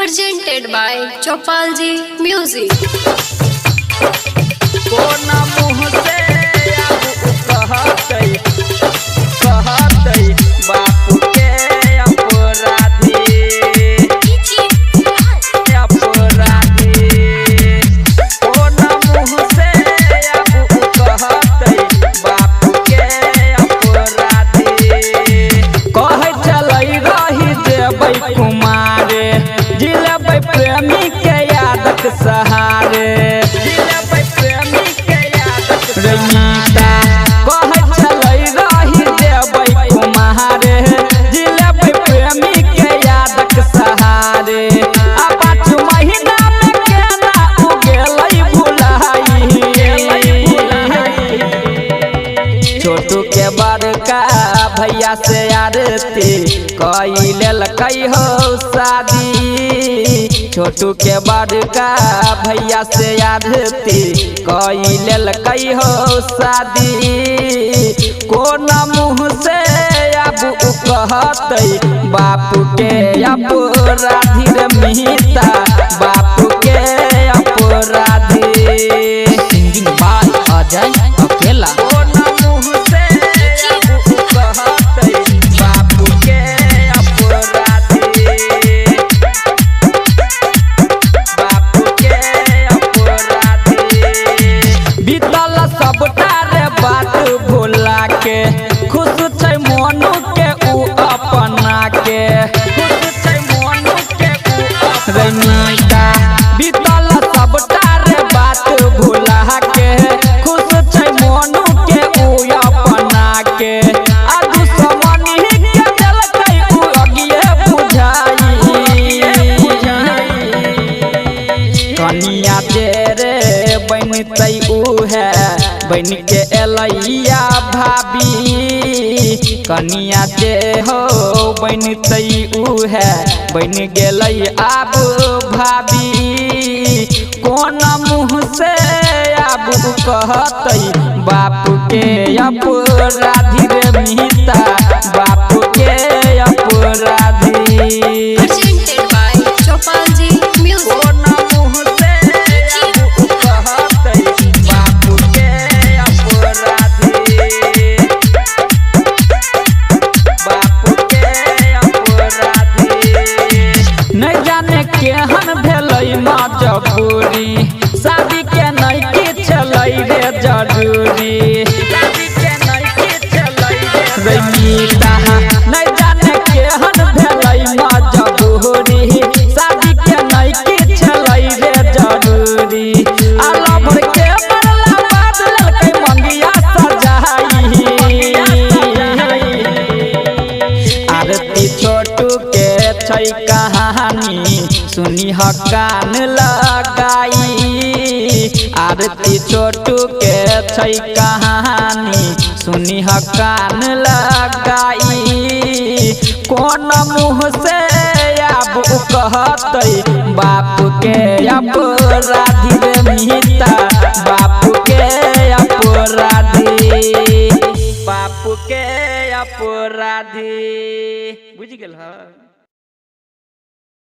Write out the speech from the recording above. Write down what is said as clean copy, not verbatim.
Presented by Chopalji Music. कोना मुँह से आब उ कहतै, कहतै बापू के अपराधी, अपराधी। कोना मुँह से आब उ कहतै बापू के अपराधी। कहै चलै रही जेबै कुमारे, जिलेबै प्रेमी के यादक सहारे, जिलेबै प्रेमी के यादक रंगीता। कहै चलै रही जेबै कुमारे, जिलेबै प्रेमी के यादक सहारे। आ 5 महीना में केना उ गेलै भुलाई। छोटू के बड़का भैया से आरती कई लेलकै हो शादी। छोटू के बड़का भैया से आरती कई लेलकै हो शादी। कोना मुँह से आब उ कहतै बापू के अपराधी रे मिता, बापू के अपराधी। सिंगिंग बाय अजय अकेला। कोना मुँह से आब उ कहतै बापू के अपराधी, बापू के अपराधी। बीतल सबटा रे बात भुला के, खुश छै मोनू के उ अपना के, खुश छै मोनू के उ अपना। बीतल सबटा रे बात भुला के, खुश छै मोनू के उ अपना के। आ दुश्मनी के देलकै उ अगिए बुझाई। कनिया तेरे बनतै उहे बन के एलैया भाभी। कनिया जे हो बनतै उहे बन गेलै आब भाभी। कोना मुँह से आब उ कहतै बापू के अपराधी रे मिता, बापू के अपराधी। Presented by Chopalji Music. कोना मुँह से आब उ कहतै बापू के अपराधी, बापू के अपराधी। नहि जाने केहन भेलै मजबूरी, शादी के नहि किछ छलै रे जरूरी, शादी के नहि किछ छलै रे मिता। नहि जाने केहन भेलै मजबूरी, शादी के नहि किछ छलै रे जरूरी। आ लभर के मरला बाद लेलकै मंगिया सजाई। आरती छोटू के छै कहानी सुनी ह कान लगाई। आरती छोटू के छै कहानी सुनी ह कान लगाई। कोन मुँह से आब उ कहतै बापू के अपराधी रे मिता, बापू के अपराधी, बापू के अपराधी। बुझि गेल ह।